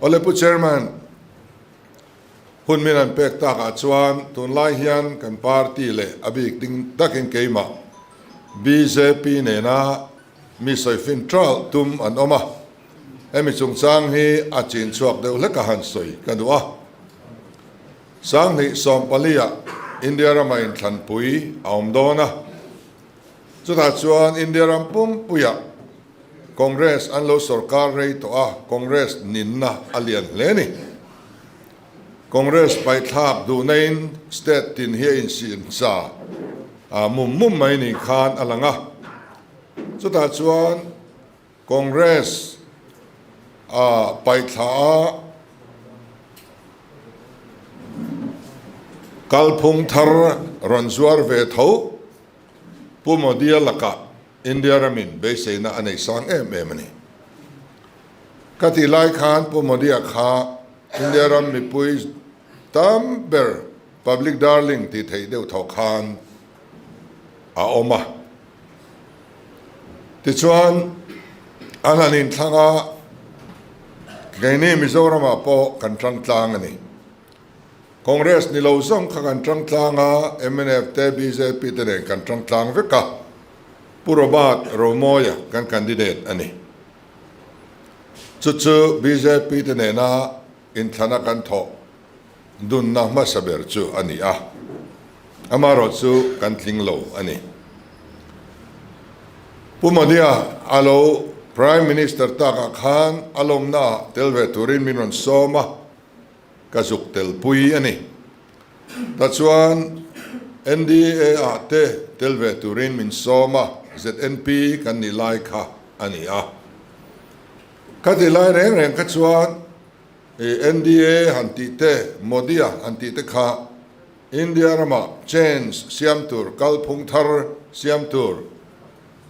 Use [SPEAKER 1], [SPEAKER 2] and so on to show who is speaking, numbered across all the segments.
[SPEAKER 1] Awle Pu Chairman, hun min an pek takah chuan tunlai hian kan party leh a bik ding takin keimah bjp nena mi sawifin ṭalh tum an awm a, hemi chungchang hi a chin chhuak deuh hlek a han sawi ka duh a. Sanghnih sawmpali-ah India rama inthlanpui a awm dawn a, chutah chuan India ram pumpuiah Congress an lo sorkar rei tawh a, Congress ninna a lian hle a ni. Congress paithlak duhnain state tin hi a insiamsa mum mum mai ni khan a lang a, chutah chuan Congress a paihthla a kalphung thar rawn zuar ve tho Pu Modi-a lakah India ramin beiseina a nei sang em em a ni. Ka tih lai khan Pu Modi-a kha India ram mipui tam ber public darling tih theih deuh tho khan a awm a. Tichuan, an han inthlang a, keini Mizoramah pawh kan tang tlang a ni. Congress ni lo zawng kha kan tang tlang a, mnf te, bjp te nen kan tang tlang vek a, Pu Robert Romawia kan candidate a ni. Chu chu bjp te nena inthlana kan thawh dunna hmasa ber chu a ni a, amaherawh chu kan tling lo a ni. Pu Modi-a a lo Prime Minister takah khan a lawmnaah tel ve turin min rawn sawm a, ka zuk telpui a ni. Tachuan NDA-ah te tel ve turin min sawm a, ZNP kan nih lai kha a ni a. Kha ti lai reng reng kha chuan I NDA han tih te, Modi-a han tih te kha India ramah change siam tur, kalphung thar siam tur,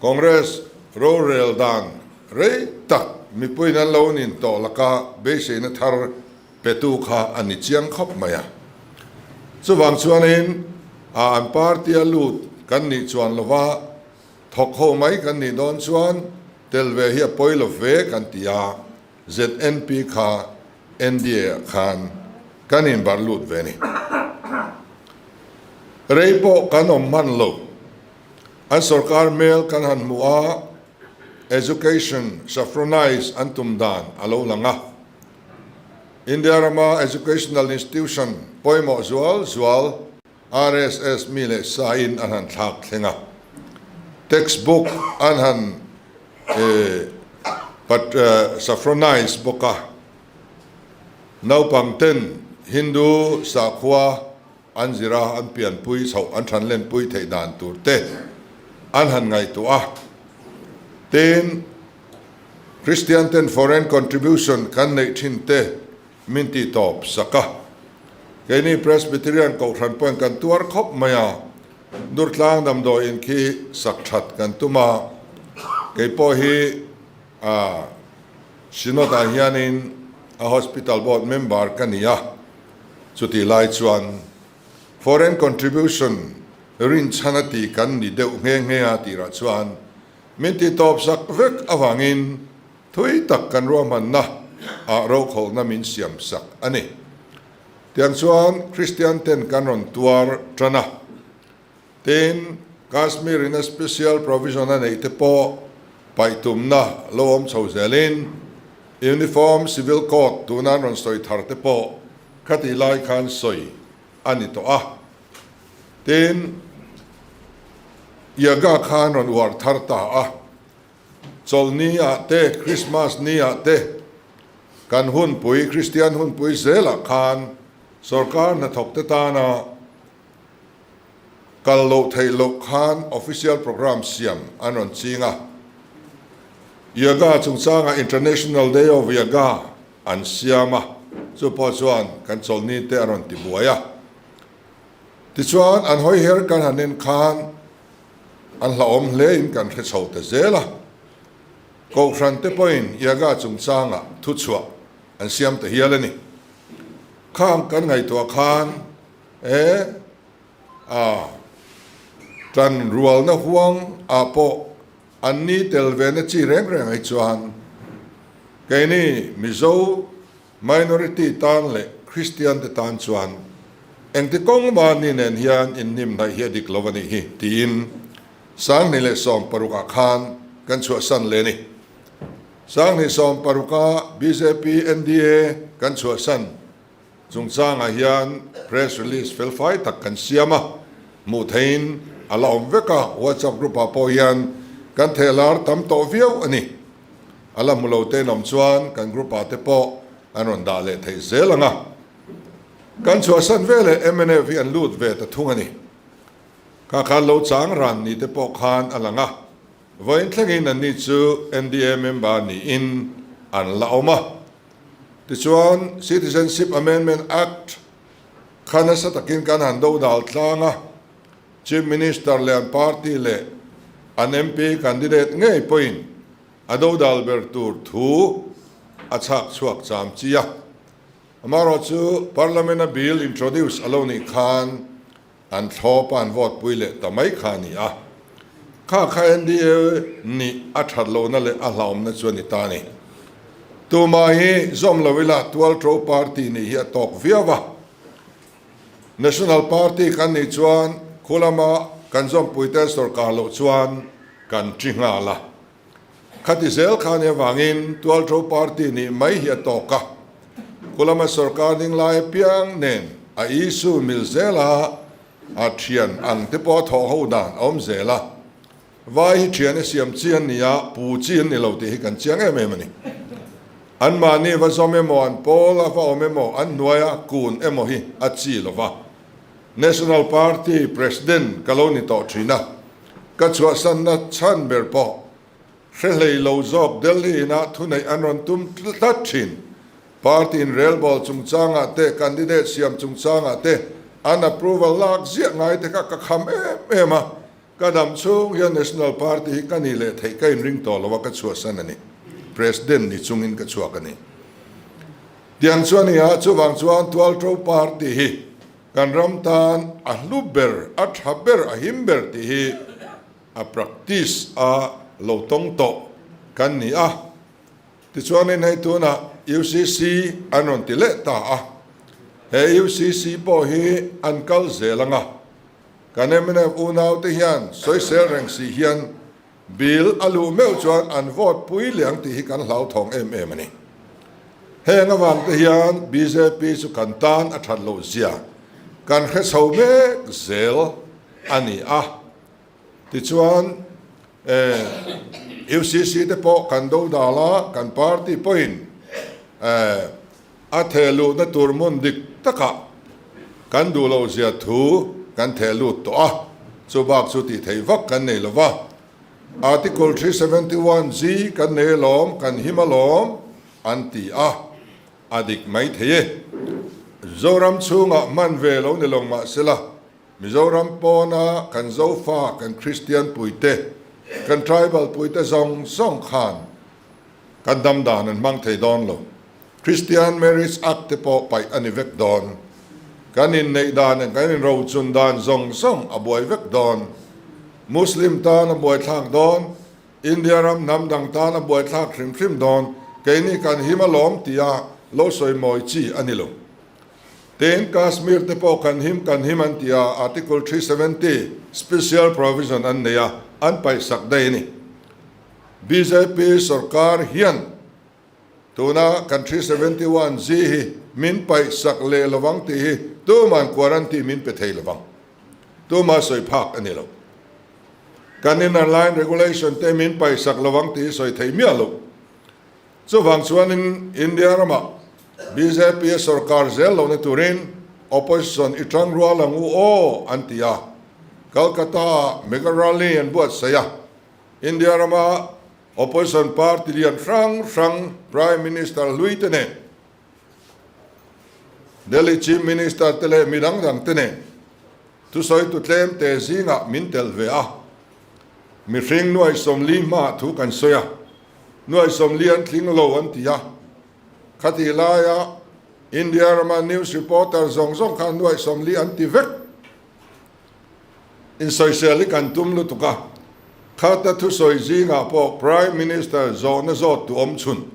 [SPEAKER 1] Congress rorel dan rei tak mipuiin an lo nin tawh laka beiseina thar petu kha a ni chiang khawp mai a. Chuvang chuanin a an party-a lut kan nih chuan lova thawk ho mai kan nih dawn chuan tel ve hi a pawi lo ve kan ti a. ZNP kha NDA ah khan kan inbarh lut ve a ni. Rei pawh kan awm hman lo. An sorkar hmel kan han hmuh a, education saffronize an tum dan a lo lang a. India rama educational institution pawimawh zual zual RSS mi leh sain an han thlak thleng a, textbook an han saffronize bawk a, naupang ten Hindu sakhua an zir a, an pianpui chhoh an thanlenpui theih dan tur te an han ngaihtuah a, tin Christian ten foreign contribution kan neih thin te Min ti tawp sak a. Keini Presbyterian Kohhran pawhin kan tuar khawp mai a, Durtlang damdawiin khi sak that kan tum a, kei pawh hi a Synod ah hianin a Hospital Board member ka ni a, chutih lai chuan Foreign Contribution rinchhan a ti kan ni deuh nghe nghe a tirah chuan min ti tawp sak vek avangin Thui tak kan ruahmanna ah rokhawlhna min siam sak a ni. Tiang chuan Kristian ten kan rawn tuar tan a. Tin, Kashmir in a special provision a neih te pawh paih tumna lo awm chho zelin Uniform Civil Code tuna an rawn sawi thar te pawh khatih lai khan sawi a ni tawh a. Tin, Yaga khan rawn uar thar ta a. Chawlhni ah te, Christmas ni ah te, kan hunpui, Kristian hunpui zelah khan sorkar hnathawk te tana kal loh theih loh khan official programme siam an rawn ching a. Yoga chungchangah International Day of Yoga an siam a, chu pawh chuan kan chawlhni te a rawn ti buai a. Tichuan an hawi her kan han en khan An hlauhawm hlein kan hre chho ta zel a, Kohhran te pawhin Yaga chungchangah thuchhuah an siam ta hial a ni. Khang kan ngaihtuah khan e a tan rualna huang ah pawh an ni tel ve na chi reng reng ai chuan keini Mizo. Minority tan leh Kristian te tan chuan engti kawng mahni nen hian inhnimhnaih hi a dik lo a nih hi tiin 2016 ah khan kan chhuahsan leh a ni. 2016 a bjp NDA kan chhuahsan chungchangah hian press release felfai tak kan siam a, hmuh theihin a la awm vek a, WhatsApp group ah pawh hian kan thehlar tam tawh viau a ni. A la hmu lo te in awm chuan kan group ah te pawh an rawn dah leh theih zel ang a. Kan chhuahsan veleh mnf hi an lut ve ta thung a ni. Kha khan lo chang ran ni te pawh khan a lang a, vawiin thlengin anni chu NDA member niin an la awm a. Tichuan Citizenship Amendment Act kha nasa takin kan han do dal tlang a, Chief Minister leh an party leh an MP candidate ngei pawhin a do dal ber tur thu a chhak chhuak cham chi a. Amaherawhchu Parliament-a bill introduce a lo nih khan An thlawp a an vote pui leh ta mai kha a ni a. Kha kha NDA nih a that lohna leh a hlauhawmna chu a ni ta a ni. Tumah hi zawm lo ila tualṭo party nih hi a tawk viau a. National party kan nih chuan khu lama kan zawmpuite sawrkar loh chuan kan ṭi nghal a. Khati zel kha nia vangin tualṭo party nih mai hi a tawk a, Kulama sawrkar ding lai apiang nen a issue mil zel a, a ṭhian ang te pawh a thawh ho dan a awm zel a. Vai hi ṭhian a siam chi an ni a, pu chi an ni lo tih hi kan chiang em em a ni. Anmahni va zawm emaw, an pawl a va awm emaw, an hnuaia kun emaw hi a chi lo va. National Party President ka lo ni tawh ṭhin a, Ka chhuahsanna chhan ber pawh hre hlei lo zawk Delhi inah thuneih an rawn tum tlat thin. Party in relbawl chungchangah te, candidate siam chungchangah te an approval lak ziah ngai te kha ka kham em em a, ka dam chhung hian National Party hi ka nih leh theih ka inring tawh lo a, ka chhuahsan a ni. President ni chungin ka chhuak a ni. Tiang chu a ni a, chuvang chuan Tualṭo Party hi Kan ram tan a hlu ber, a tha ber, a him ber tih hi a practice a lo tawng tawh kan ni a. Tichuanin hei tunah UCC an rawn ti leh ta a, he UCC pawh hi an kal zel ang a. Kan mnf unaute hian sawisel reng si hian Bill a luh meuh chuan an vote pui leh ang tih hi kan hlauthawng em em a ni. Heng avang te hian bjp chu kan tan a that loh zia kan hre chho mek zel a ni a. Tichuan UCC te pawh kan do dal a, kan party pawhin a theh luhna tur hmun dik takah kan duh loh zia thu kan theh lut tawh a, chu bak chu tih theih vak kan nei lo va. Article 371 G kan nei alawm, kan him alawm an ti a, a dik mai thei e. Zoram chhungah hman ve lo ni lo mahsela, Mizoram pawna kan Zofa, kan Kristian puite, kan tribal puite zawng zawng khan Kan dam dan an hmang thei dawn lo. Christian Marriage Act te pawh paih a ni vek dawn. Kan inneih dan leh kan inrochun dan zawng zawng a buai vek dawn. Muslim tan a buaithlak dawn, India ram hnam dang tan a buaithlak hrim hrim dawn, keini kan him alawm tia lo sawi mawi chi a ni lo. Tin, Kashmir te pawh kan him kan him an ti a, Article 370 special provision an nei a, an paihsak daih a ni. Bjp sorkar hian tuna kan 371 G hi min paih sak leh lovang tih hi tuman quarantine min pe thei lovang. Tuma sawi phak a ni lo. Kan inner line regulation te min paih sak lovang tih hi sawi thei miah lo. Chuvang chuanin India ramah bjp a sorkar zel lohna turin opposition i tang rual ang u aw an ti a. Calcutta-ah mega rally an buatsaih a. India rama opposition party lian hrang hrang Prime Minister hlui te nen, Delhi Chief Minister te leh mi dang dang te nen thusawitu tlem te zingah min tel ve a. Mihring nuai 40 hmaah thu kan sawi a, nuai 40 an tling lo an ti a. Khatih laia India rama news reporter zawng zawng khan nuai 40 an ti vek. Insawisel hi kan tum lutuk a, khata thusawi zingah pawh Prime Minister zawhna zawt tu awm chhun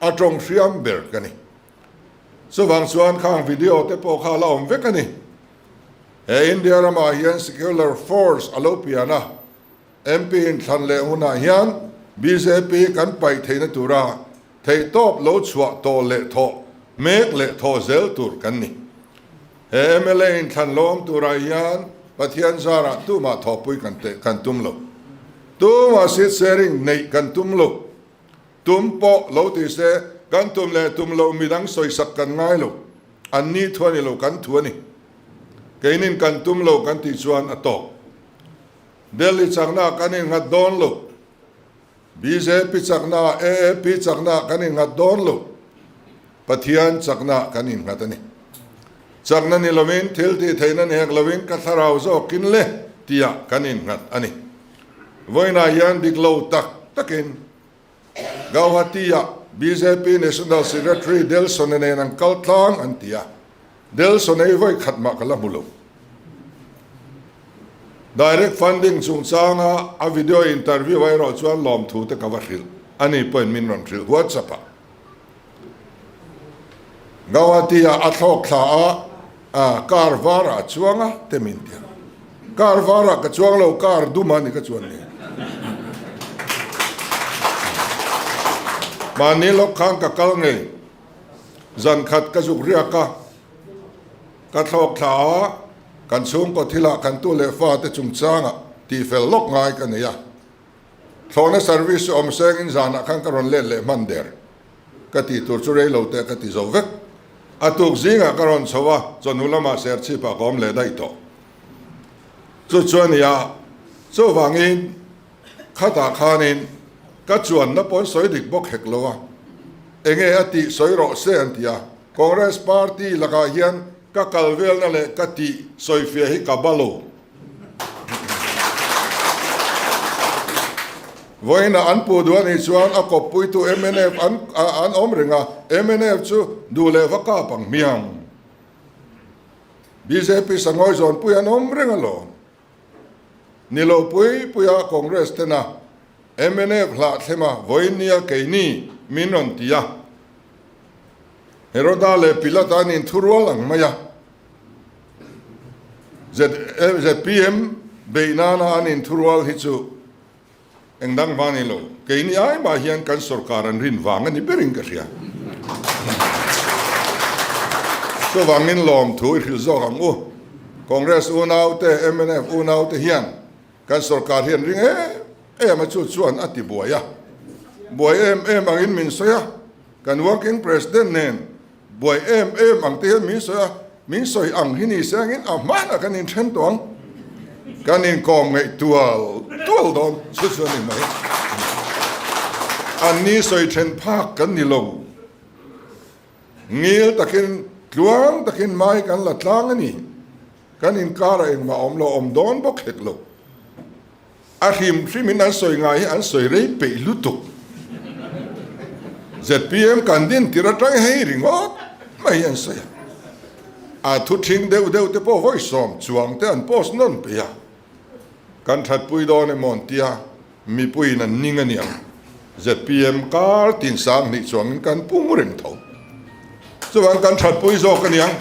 [SPEAKER 1] a tawng hriam ber ka ni. Chuvang chuan khang video te pawh kha a la awm vek a ni. He India ramah hian secular force a lo pian a, MP inthlan leh hunah hian bjp kan paih theihna tura theihtawp lo chhuah tawh leh thawh mek leh thawh zel tur kan ni. He mla inthlan lo awm turah hian Pathian zarah tumah thawhpui kan teh kan tum lo. Tumah seat sharing neih kan tum lo. Tum pawh lo ti se kan tum leh tum lo midang sawisak kan ngai lo. An ni thu a ni lo, kan thu a ni. Keinin kan tum lo kan tih chuan a tawk. Delhi chakna kan innghat dawn lo. Bjp chakna, AAP chakna kan innghat dawn lo. Pathian chakna kan innghat a ni. Chakna ni lovin, thil tih theihna ni hek lovin ka thlarau zawkin le tihah kan innghat a ni. Vawiinah hian dik lo tak takin Gauhati-ah bjp National Secretary Delson-a nen an kal tlang an ti a, Delson-a hi vawi khat mah ka la hmu lo. Direct funding chungchanga a video interview ah erawh chuan lawmthu te ka va hrilh a ni pawhin min rawn hrilh WhatsApp-ah. Gauhati-ah a thlawk thla a, car varah a chuang a te min ti a. Car varah ka chuang lo, car dum a ni ka chuan ni. Mahni lawk khan ka kal ngei, zan khat ka zuk riak a, ka thlawk thla a, kan chhungkaw thilah kan tu leh fate chungchangah tihfel lawk ngai ka nei a. Thlawhna service chu awm sengin zanah khan ka rawn let leh hman der. Ka tih tur chu rei lo teh ka ti zo vek. A tuk zingah ka rawn chho a, chawhnu lamah serchhipah ka awm leh daih tawh. Chu chu a ni a, chuvangin khatah khanin ka chuanna pawn sawi dik bawk hek lo a, enge a tih sawi rawh se an ti a, Congress party lakah hian ka kal velna leh ka tih sawifiah hi ka ba lo. Vawiinah an puh duh a nih chuan a kawppuitu mnf an an awm reng a, mnf chu duh leh va kap ang hmiang. Bjp sangawi zawnpui an awm reng alawm. Ni lo pui puia Congress tena mnf hlah thlema vawiin nia keini min rawn ti a. Heroda leh Pilata an inthurual ang mai a. ZPM beih nana an inthurual hi chu eng dang va ni lo. Keini ai mah hian kan sorkar an rin vang a ni berin ka hria. Chuvangin lawmthu i hrilh zawk ang u. Congress unaute, mnf unaute hian kan sorkar hi an ring em em a, chu chuan a ti buai a. Buai em em angin min sawi a, kan working president nen Buai em em ang te hian min sawi a, min sawi ang hi ni se angin a hmanah kan inthen tawh ang. Kan inkawm ngaih tual tual dawn chu chu a ni mai. Anni sawi then phak kan ni lo. Ngil takin, tluang takin mai kan la tlang a ni. Kan inkarah engmah awm lo, awm dawn bawk hek lo. A hrim hrimin an sawi ngai hi an sawi rei peih lutuk. Zpm kan din tir atang hei ringawt mai hi an sawi a. A thu thing deuh deuh te pawh vawi sawm chuang te an post nawn peih a. Kan thatpui dawn emaw an tia mipuiin an ning a niang. Zpm kar tin sang hnih chuangin kan pung reng tho. Chuvang kan thatpui zawk a niang.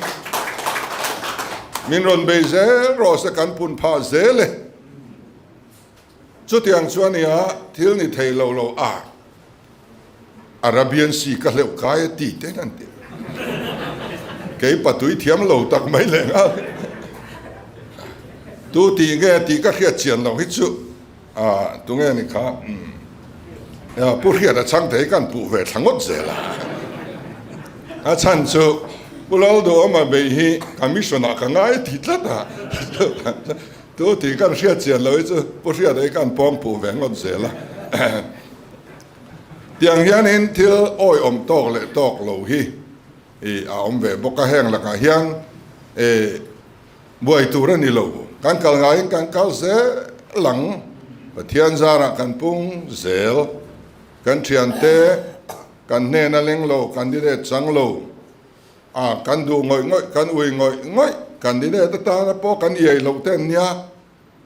[SPEAKER 1] Min rawn bei zel rawh se kan pun phah zel e. Chutiang chuan nia thil ni thei lo lo a Arabian Sea ka hleuh kai a ti te hian ti. Kei patui thiam lo tak mai leh nghal. Tu tih nge tih ka hriat chian lo hi chu a tunge ni kha Pu Hriata chhang thei kan puh ve thla ngawt zel a. A chhan chu Pu Lalduhawma bei hi commission ah ka ngai ti tlat a. Tu tih kan hriat chian lo hi chu Pu Hriata hi kan pawng puh ve ngawt zel a. Tiang hianin thil awiawm tawk leh tawk lo hi a awm ve bawk a, heng lakah hian buai tur a ni lo. Kan kal ngaiin kan kal zel ang, Pathian zarah kan pung zel, kan thiante kan hnena leng lo, candidate chang lo, A, kan duh ngawih ngawih, kan ui ngawih ngawih, candidate atana pawh kan iai loh te an nia.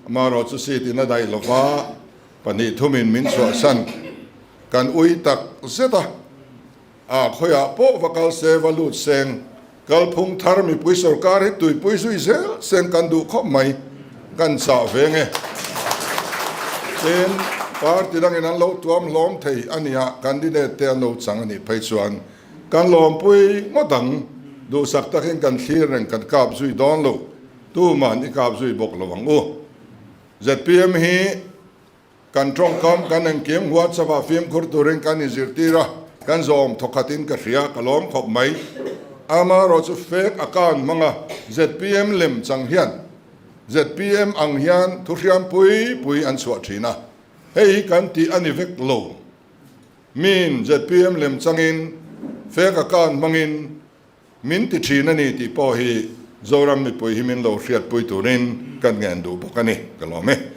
[SPEAKER 1] Amaherawhchu seat in a daih lova, pahnih thumin min chhuahsan kan ui tak zet a. A khawiah pawh va kal se va lut seng, kalphung thar mipui sorkar hi tuipui zui zel seng kan duh khawp mai, kan chah ve nge. Tin, party dangin an lo tuam hlawm thei a nia, candidate te an lo chang a nih phei chuan kan lawmpui ngawt ang, duhsak takin kan thlir reng kan kap zui dawn lo, tuman i kap zui bawk lo ang u. Zpm hi. Kan tawngkam kan engkim WhatsApp ah fimkhur turin kan inzirtir a, kan zawm thawkhatin ka hria, ka lawm khawp mai. Amaherawh chu fake account hmanga zpm lem chang hian zpm ang hian thu hriam pui pui an chhuah thin a, hei hi kan tih a ni vek lo. Min zpm lem changin fake account hmangin min ti thin a ni tih pawh hi Zoram mipui hi min lo hriatpui turin kan ngen duh bawk a ni, ka lawm e.